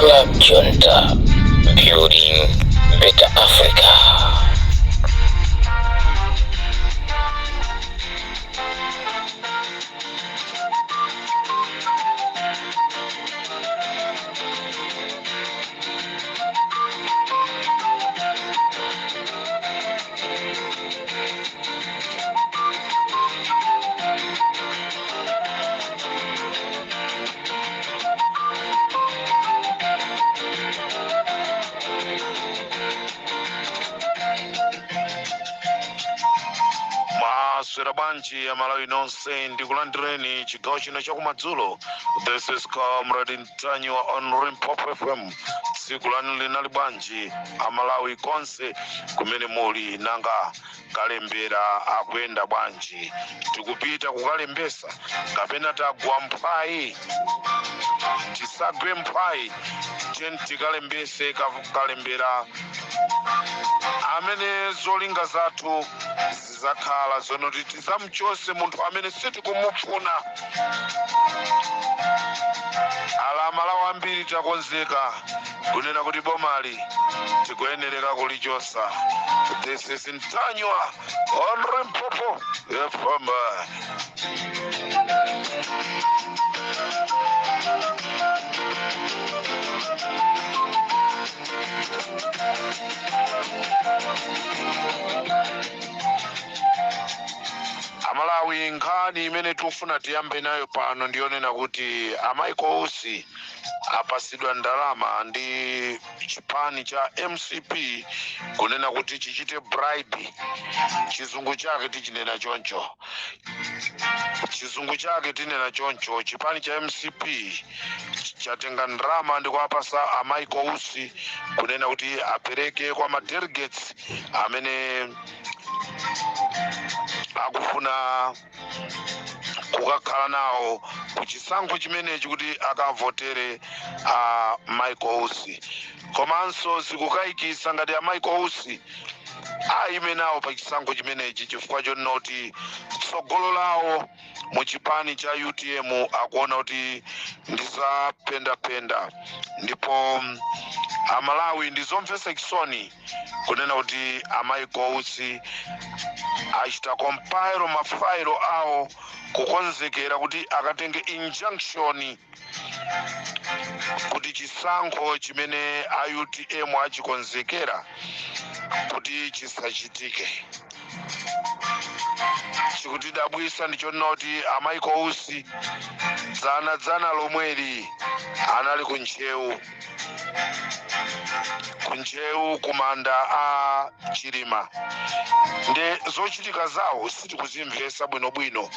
Club Junta, building better Africa. Mwaswera bwanji Amalawi nonse? Ndikulandireni chigawo chino chakumadzulo. This is Comrade Ntanyiwa on Limpopo FM. Tsiku lanu linali bwanji, Amalawi konse kumene muli? Nanga kalembera akuyenda bwanji? Tikupita kukalembesa kapena tagwa mphwayi? Tisagwe mphwayi, tiyeni tikalembese kalembera amene zolinga zathu zizakhala zonoti tizamuchose munthu amene sitikumufuna. Ala Amalawi ambiri takonzeka kunena kuti bomali tikuyenereka kulichosa. This is Ntanyiwa on Limpopo FM. Amalawi, nkhani imene tikufuna tiyambe nayo pano ndiyonena kuti a Michael Usi apasidwa ndalama ndi chipani cha MCP kunena kuti chichite bribe. Chizungu chake tichinena choncho, chizungu chake tinena choncho. Chipani cha MCP chatenga ndalama ndi kuwapasa a Michael Usi kunena kuti apereke kwa ma delegates amene akufuna kukakhala nawo ku chisankho chimenechi kuti akavotere a Michael Usi. Komanso zikukayikisa ngati a Michael Usi ayime nawo pa chisankho chimenechi, chifukwa chonena kuti tsogolo lawo mu chipani cha UTM akuona kuti ndizapendapenda. Ndipo Amalawi, ndizomvetsa chisoni kunena kuti a Michael Usi achita compile mafailo awo kukonzekera kuti akatenge injunction kuti chisankho chimene a UTM achikonzekera kuti chisachitike. Chikutidabwisa ndichonena kuti a Michael Usi dzana dzana lomweli anali ku Ntcheu, ku Ntcheu kumanda a Chilima. Ndi zochitika zawo sitikuzimvesa bwinobwino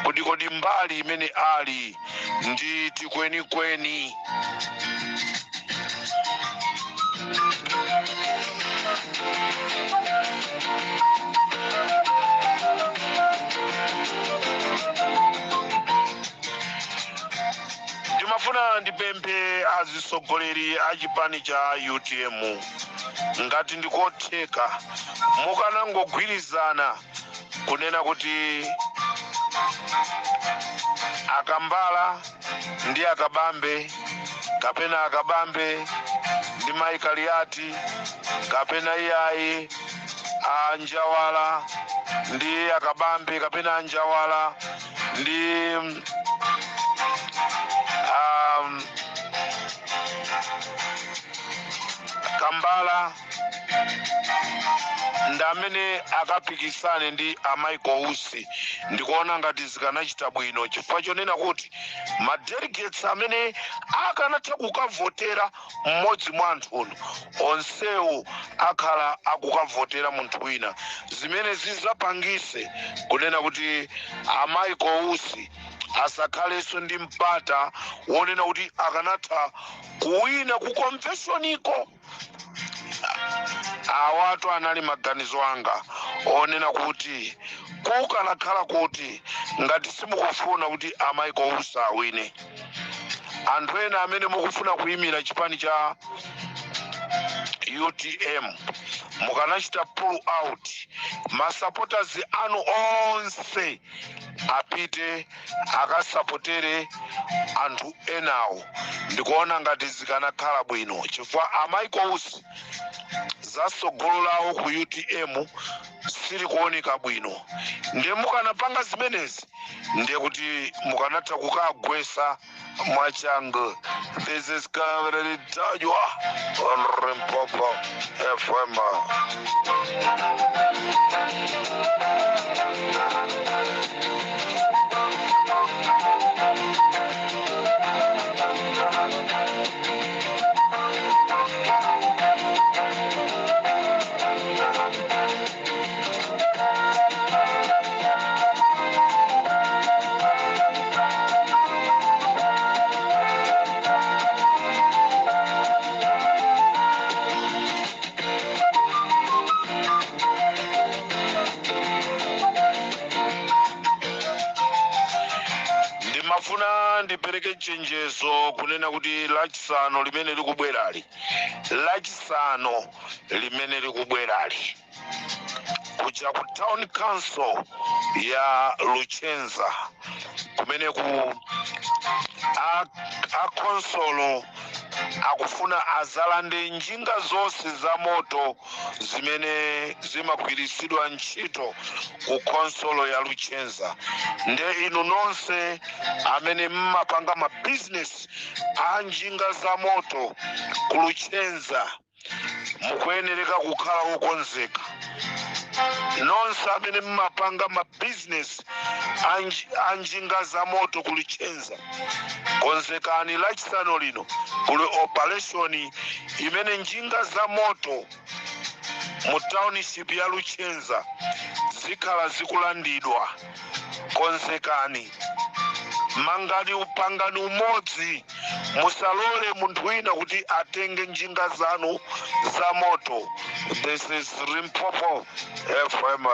kuti kodi mbali imene ali ndi tikwenikweni. Ndimafuna ndipemphe azisogoleri a chipani cha UTM, ngati ndikotheka mukanangogwirizana kunena kuti Akambala ndi Akabambe, kapena Akabambe ndi Maikaliati, kapena iyayi, Anjawala ndi Akabambe, kapena Anjawala ndi Kambala ndi amene akapikisane ndi a Michael Usi. Ndikuona ngati zikanachita bwino, chifukwa chonena kuti ma delegates amene akanatha kukavotera mmodzi mwa anthuno onsewo akhala akukavotera munthu wina, zimene zizapangise kunena kuti a Michael Usi asakhalenso ndi mpata wonena kuti akanatha kuwina ku conventioniko. Awatu anali maganizo anga onena kuti kukanakhala kuti ngati simukufuna kuti a Michael Usi awine, anthu ena amene mukufuna kuyimira chipani cha UTM mukanachita pull out, masupporters anu onse apite akasapotere anthu enawo. Ndikuona ngati zikanakhala bwino, chifukwa a Michael Usi zasogolo lawo ku UTM silikuoneka bwino. Ndiye mukanapanga zimenezi, ndiye kuti mukanatha kukagwesa mwachangu. This is Comrade Ntanyiwa on Limpopo FM. Ndimafuna ndipereke chenjezo kunena kuti Lachisanu limene likubwerali, Lachisanu limene likubwerali, kuja ku town council ya Luchenza, kumene ku akhonsolo akufuna azalande njinga zonse za moto zimene zimagwiritsidwa ntchito ku khonsolo ya Luchenza. Nde inu nonse amene mmapanga mabizinesi a njinga za moto ku Luchenza, mukuyenereka kukhala wokonzeka. Nonse amene mmapanga mabizinesi a njinga za moto ku Luchenza, konzekani. Lachisanu lino kuli operation imene njinga za moto mu township ya Luchenza zikhala zikulandidwa. Konzekani, mangani, upangani umodzi, musalole munthu wina kuti atenge njinga zanu za moto. This is Limpopo FM.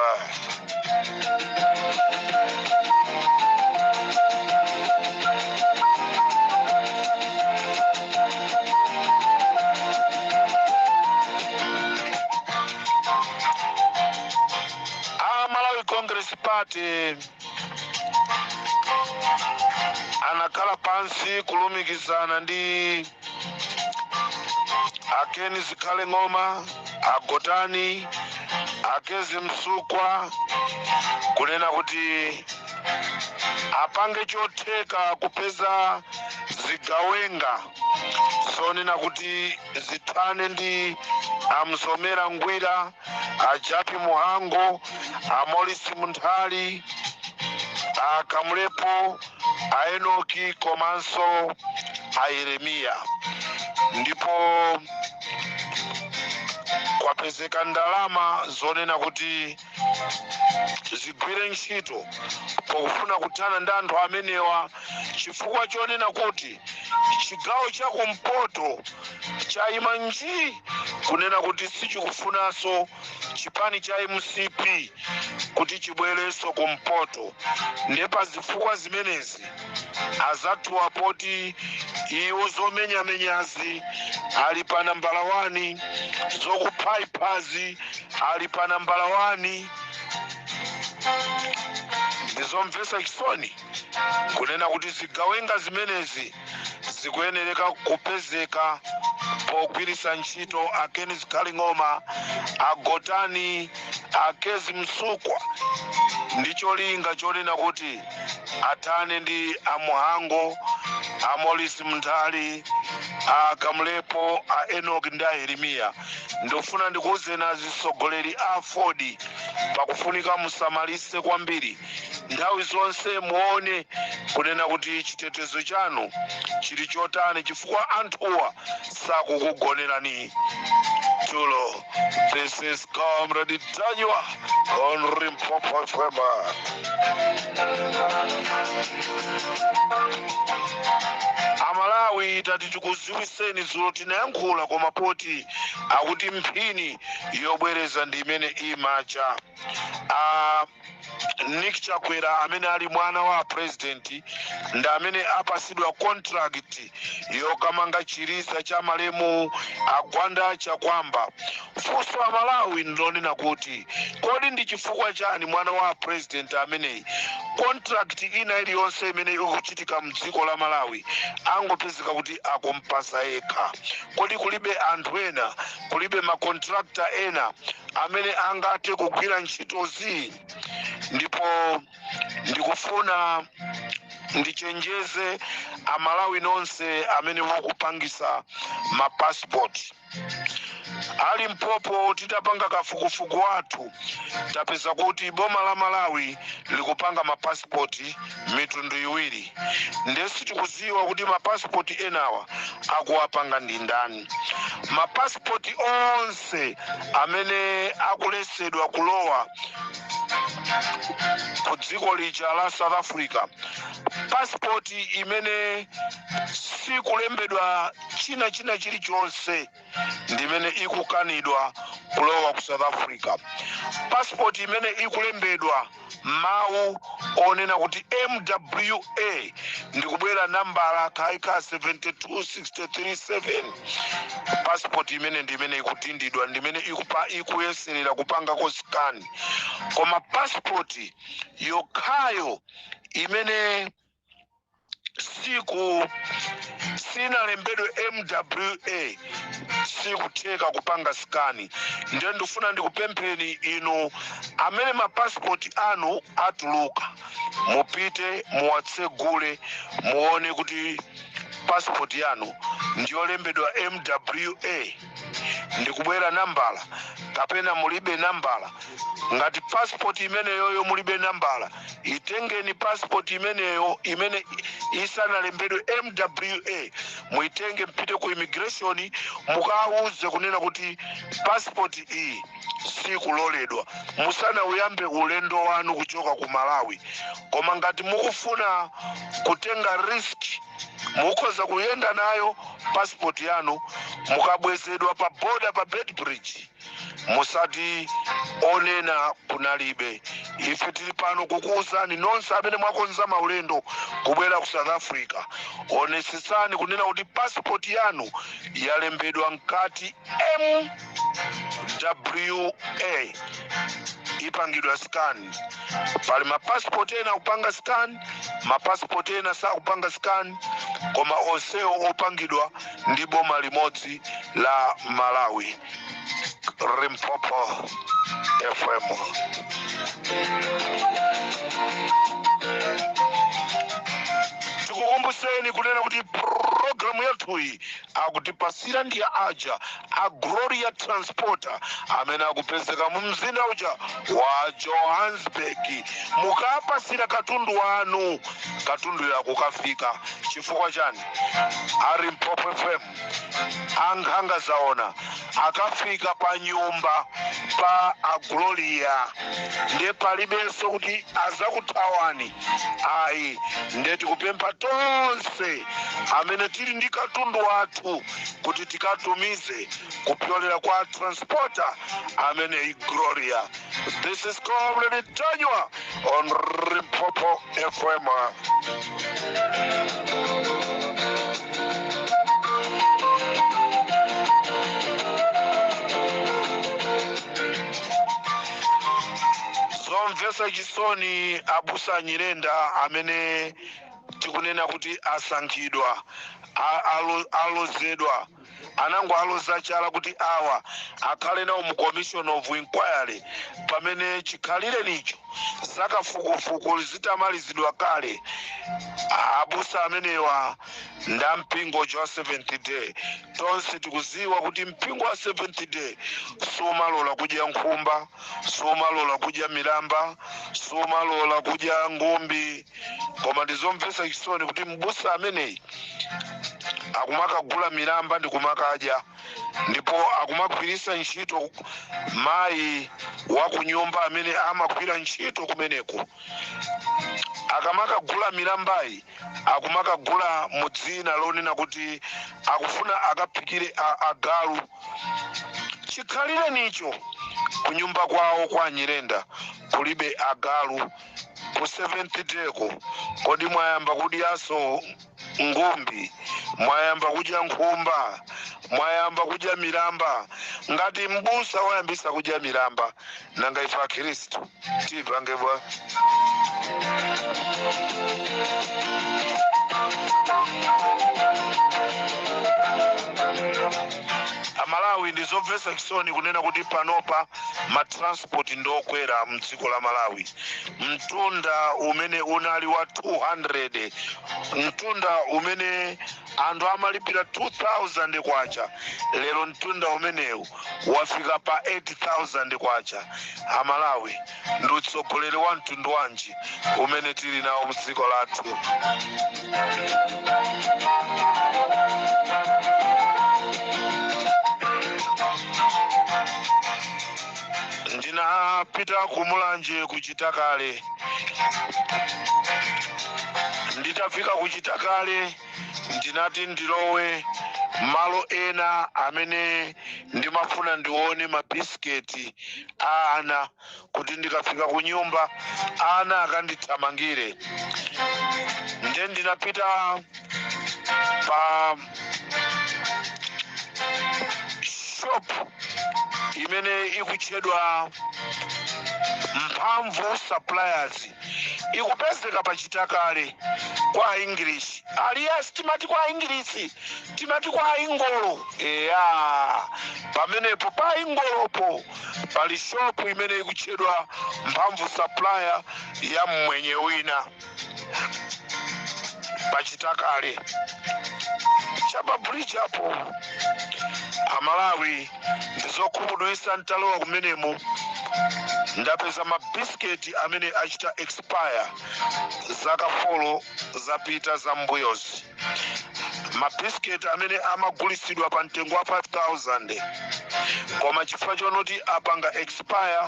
A Malawi Congress Party anakhala pansi kulumikizana ndi a Ken Zikhale Ng'oma, agotani a Kezzie Msukwa, kunena kuti apange chotheka kupeza zigawenga zonena kuti zithane ndi a Mzomera Ngwira, a Jappie Mhango, a Maurice Munthali, a Kamlepo, a Enoki komanso a Yeremiya. Ndipo kwapezeka ndalama zonena kuti zigwire ntchito pokufuna kuthana ndi anthu amenewa, chifukwa chonena kuti chigawo chakumpoto chayima nji kunena kuti sichikufunanso chipani cha MCP kuti chibwerenso kumpoto. Ndiye pa zifukwa zimenezi, azathuwa poti iwo zomenyamenyazi ali pa nambala 1, zokuphayiphazi ali pa nambala 1. Ndizomvetsa chisoni kunena kuti zigawenga zimenezi zikuyenereka kupezeka pogwiritsa ntchito a Ken Zikhale Ng'oma, agotani a Kezzie Msukwa, ndi cholinga chonena kuti athane ndi a Mhango, a Maurice Munthali, a Kamlepo, a Enoch ndi a Yeremiya. Ndikufuna ndikuwuzeni azitsogoleri a AFORD, pakufunika musamalise kwambiri. Nthawi zonse muone kunena kuti chitetezo chanu chili chotani, chifukwa anthuwa sakukugonerani tulo. This is Comrade Ntanyiwa on Limpopo FM. Amalawi. Amalawi, tati tikuziwiseni, dzulo tinayankhula, koma poti akuti mphini yobwereza ndi imene imacha. Nick Chakwera, amene ali mwana wa president, ndi amene apasidwa contract yokamanga chiliza cha malemu a Gwanda Chakwamba. Funso, Amalawi, ndilonena kuti kodi ndi chifukwa chani mwana wa president ameneyi, contract ina iliyonse imene ikuchitika mdziko la Malawi, angopezeka kuti akumpasa yekha? Kodi kulibe anthu ena, kulibe ma contractor ena amene angathe kugwira ntchitozi? Ndipo ndikufuna ndichenjeze Amalawi nonse amene mukupangisa mapasipoti ali mpopo. Titapanga kafukufuku wathu, tapeza kuti boma la Malawi likupanga mapasipoti mitundu iwiri. Ndiye sitikuziwa kuti mapasipoti enawa akuwapanga ndi ndani. Mapasipoti onse amene akulesedwa kulowa ku dziko lija la South Africa, pasipoti imene sikulembedwa china china chilichonse ndimene ikukanidwa kulowa ku South Africa. Pasipoti imene ikulembedwa mawu onena kuti MWA ndikubwera nambala kaika 72637, pasipoti imene ndi imene ikutindidwa, ndimene ikuyeserera kupangako scan. Koma pasipoti yokhayo imene sinalembedwe MWA sikutheka kupanga scan. Ndiye ndifuna ndikupempheni inu amene mapasipoti anu atuluka, mupite muwatsegule, muone kuti pasipoti yanu ndiyolembedwa MWA ndikubwera nambala kapena mulibe nambala. Ngati pasipoti imeneyoyo mulibe nambala, itengeni pasipoti imeneyo imene isanalembedwe MWA, muitenge, mpite ku immigration, mukawuze kunena kuti pasipoti iyi sikuloledwa, musana uyambe ulendo wanu kuchoka ku Malawi. Koma ngati mukufuna kutenga risk, mukhoza kuyenda nayo pasipoti yanu. Mukabwezedwa pa border pa Beitbridge, musati onena kunalibe. Ife tili pano kukuwuzani nonse amene mwakonza maulendo kubwera ku South Africa, onesesani kunena kuti pasipoti yanu yalembedwa mkati MWA, ipangidwa scan. Pali mapasipoti ena kupanga scan, mapasipoti ena sakupanga scan, koma onsewo opangidwa ndi boma limodzi la Malawi. Limpopo FM. Tikukumbuseni kunena kuti programu yathuyi akutipasira ndi aja a Gloria Transporter amene akupezeka mu mzinda uja wa Johannesburg. Mukapasira katundu wanu, katundu yakukafika. Chifukwa chani? A Limpopo FM, ankhanga zaona, akafika pa nyumba pa Agloria, ndiye palibenso kuti azakuthawani, ayi. Ndiye tikupempha tonse amene tili ndi katundu wathu kuti tikatumize kupyolera kwa transporter amene Gloria. This is Comrade Ntanyiwa on Limpopo FM. Zomvetsa chisoni, abusa Nyirenda amene tikunena kuti asankhidwa, alozedwa, anango aloza chala kuti awa akhale nawo mu commission of inquiry, pamene chikhalire nicho zakafukufuku zitamalizidwa kale. Abusa amenewa nda mpingo wa Seventh Day. Tonse tikuziwa kuti mpingo wa Seventh Day sumalola kudya nkhumba, sumalola kudya milamba, sumalola kudya ngumbi. Koma ndizomvetsa chisoni kuti mbusa ameneyi akumakagula milamba ndi kumakadya. Ndipo akumagwiritsa ntchito mayi wa kunyumba amene amagwira ntchito kumeneko. Akamakagula milambayi, akumakagula mu dzina lonena kuti akufuna akaphikire agalu. Chikhalire nicho kunyumba kwawo kwa Nyirenda kulibe agalu. Ku Seventh Day ko, kodi mwayamba kudyaso ngumbi? Mwayamba kudya nkhumba? Mwayamba kudya milamba? Ngati mbusa wayambisa kudya milamba, nanga ife Akhristu tipange bwa? Amalawi, ndizomvetsa chisoni kunena kuti panopa matransport ndiokwera mdziko la Malawi. Mtunda umene unali wa 200, mtunda umene anthu amalipira 2000 kwacha, lero mtunda umenewu wafika pa 8000 kwacha. Amalawi, ndi utsogoleri wa mtundu wanji umene tili nawo mdziko lathu? Ndinapita ku Mulanje, kuChitakale. Nditafika kuChitakale, ndinati ndilowe malo ena amene ndimafuna ndione mabisiketi a ana, kuti ndikafika ku nyumba ana akandithamangire. Nde ndinapita pa shop imene ikutchedwa Mphamvu Suppliers, ikupezeka paChitakale kwa English alias timati kwa English, timati kwa Ingolo. Eya, pamenepo pa Ingolopo pali shop imene ikutchedwa Mphamvu Supplier ya mmwenye wina paChitakale chapa bridge apo. Amalawi, ndizokhumudwitsa. Ntalowa kumenemo, ndapeza mabisiketi amene achita expire zaka 4 zapita za mbuyozi, mabisiketi amene amagulisidwa pa mtengo wa 5000, koma chifukwa chonoti apanga expire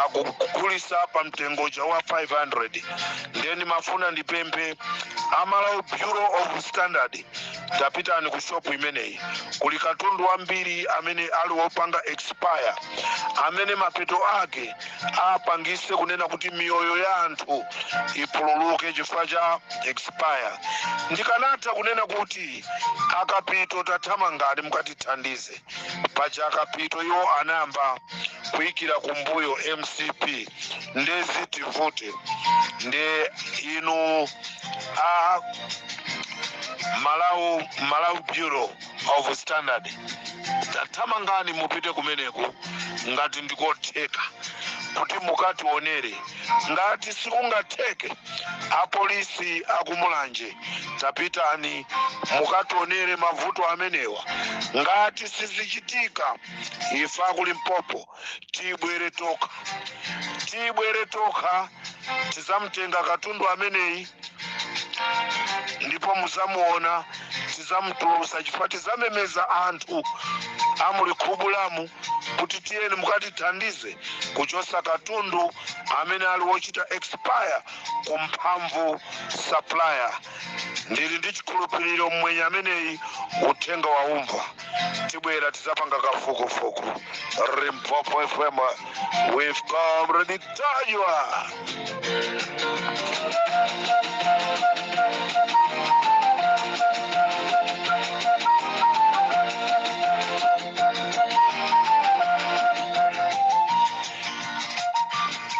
akugulisa pa mtengo uja wa 500. Ndiye ndimafuna ndipemphe aMalawi Bureau of Standard, tapitani ku shopu imeneyi. Kuli katundu wambiri amene ali wopanga expire, amene mapeto ake apangise kunena kuti miyoyo ya anthu ipululuke chifukwa cha expire. Ndikanatha kunena kuti akapito, tathamangani mukatithandize. Paja akapito iwo anayamba kuyikira kumbuyo MCP, ndezi tivute. Nde inu a Malawi Bureau of Standard, tathamangani mupite kumeneko ngati ndikotheka kuti mukationere. Ngati sikungatheke, apolisi akuMulanje, tapitani mukationere mavuto amenewa. Ngati sizichitika, ife akuLimpopo tibwere tokha, tibwere tokha, tizamtenga katundu ameneyi ndipo muzamuona, tizamutulusa, chifukwa tizamemeza anthu amulikhubulamu kuti tiyeni mukatithandize kuchosa katundu amene ali wochita expire ku Mphamvu Supplier. Ndili ndi chikhulupiriro mmwenye ameneyi uthenga waumva. Tibwera, tizapanga kafukufuku. Limpopo FM with Comrade Ntanyiwa.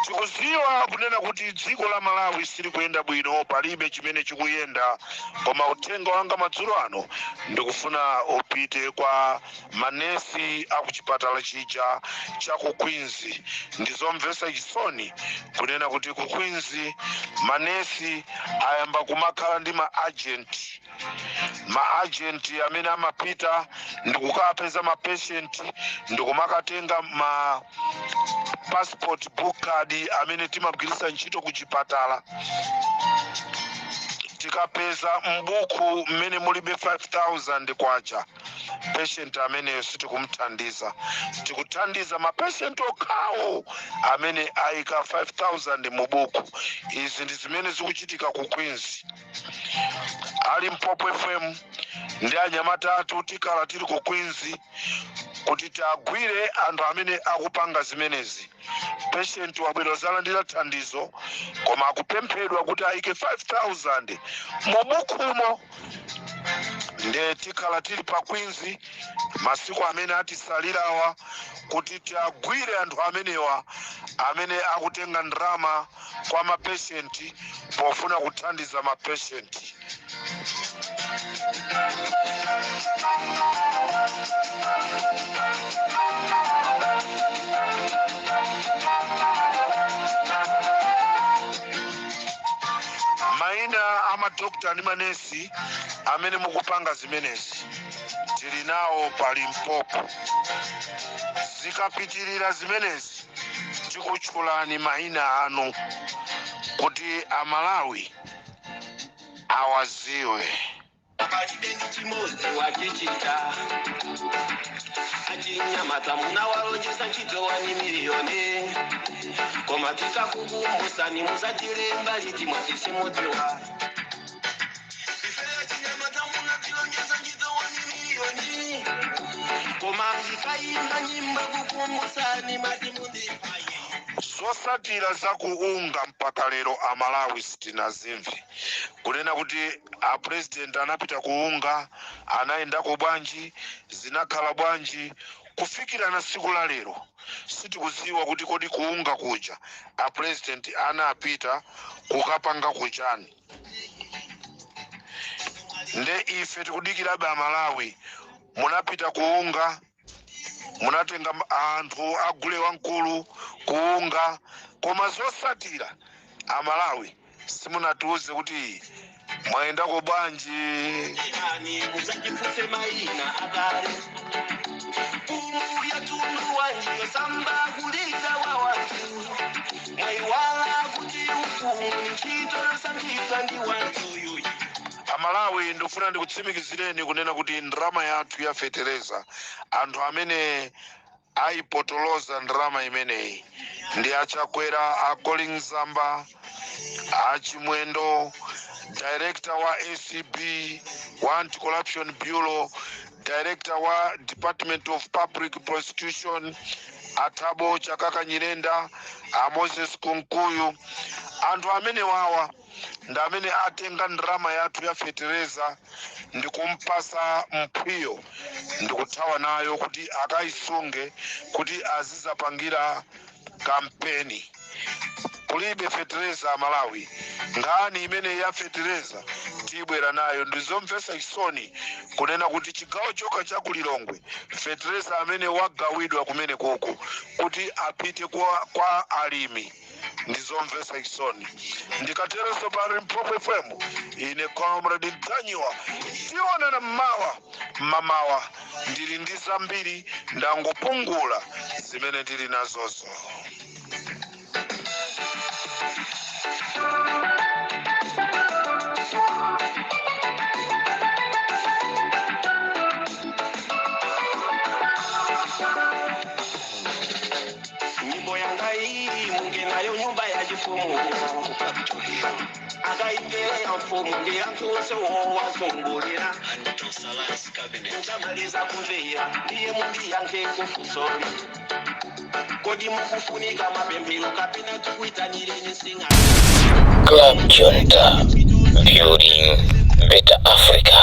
Tikuziwa kunena kuti dziko la Malawi silikuyenda bwino, palibe chimene chikuyenda, koma uthenga wanga madzulo ano ndikufuna upite kwa manesi akuchipatala chija cha ku Queens. Ndizomvetsa chisoni kunena kuti ku Queens manesi ayamba kumakhala ndi ma agent, ma agent amene amapita ndikukapeza ma patient ndikumakatenga ma passport book card amene timagwiritsa ntchito ku chipatala. Tikapeza m'buku mmene mulibe 5000 kwacha, patient ameneyo sitikumthandiza. Tikuthandiza mapatient okhawo amene ayika 5000 mu buku. Izi ndi zimene zikuchitika ku Queens. A Limpopo FM ndi anyamata athu tikhala tili ku Queens kuti tiagwire anthu amene akupanga zimenezi. Patient wabwera zalandira thandizo, koma akupemphedwa kuti ayike 5000 mu bukumo. Nde tikhala tili pa Queens masiku amene atisalirawa kuti tiagwire anthu amenewa amene akutenga ndalama kwa mapatient pofuna kuthandiza mapatient. Maina a madokta ndi manesi amene mukupanga zimenezi tili nawo pa Limpopo. Zikapitirira zimenezi, tikutchulani maina anu kuti Amalawi awaziwe. Palibe ndi chimodzi wachichita. Achinyamata munawalonjeza ntchito 1 miliyoni, koma tikakukumbusani muzatilemba liti? Mwatisimudziwa ife achinyamata, munatilonjeza ntchito 1 miliyoni, koma ndikayimba nyimbo kukumbusani mati mundipaye. Zosatira za ku UNGA mpaka lero Amalawi sitinazimve, kunena kuti a president anapita ku UNGA, anayendako bwanji, zinakhala bwanji. Kufikira na siku la lero sitikuziwa kuti kodi ku UNGA kuja a president anapita kukapanga kuchani. Nde ife tikudikirabe Amalawi. Munapita ku UNGA, munatenga anthu agule wamkulu ku UNGA, koma zosatira Amalawi simunatiuze kuti mwayendako bwanji. Yani musachifuse maina akale umu yatundu wanjiyo samba kulira wa wanthu. Mwaiwala kuti ufumu ni ntchito yosankhidwa ndi wanthu yuyi. Amalawi, ndikufuna ndikutsimikizireni kunena kuti ndrama yathu ya fetereza, anthu amene ayipotoloza ndrama imeneyi ndi Achakwera, a Colin Zamba, Achimwendo, director wa ACB, wa Anti-Corruption Bureau, director wa Department of Public Prosecution, Athabo Chakaka Nyirenda, a Moses Kunkuyu. Anthu amene wawa ndi amene atenga ndrama yathu ya fetereza ndikumpasa mphwiyo ndikuthawa nayo kuti akayisunge kuti azizapangira kampeni. Kulibe fetereza Malawi. Nkhani imene ya fetereza tibwera nayo. Ndizomvetsa chisoni kunena kuti chigawo chokha cha Kulilongwe, fetereza amene wagawidwa kumene koko kuti apite kwa alimi, ndizomvetsa chisoni. Ndikaterenso pa Limpopo FM, ine Comrade Ntanyiwa. Tionana mmawa. Mmamawa ndili ndi zambiri, ndangopungula zimene ndili nazozo. Nyimbo yanga iyi munge nayo nyumba ya chifumu, akaipera mfumu ndi anthu onse wowazungulira. Mukamaliza kumvera ndiye mundiyankhe kufunsoli: kodi mukufunika mapemphero kapena tikuitanireni sing'anga? Club Junta, building better Africa.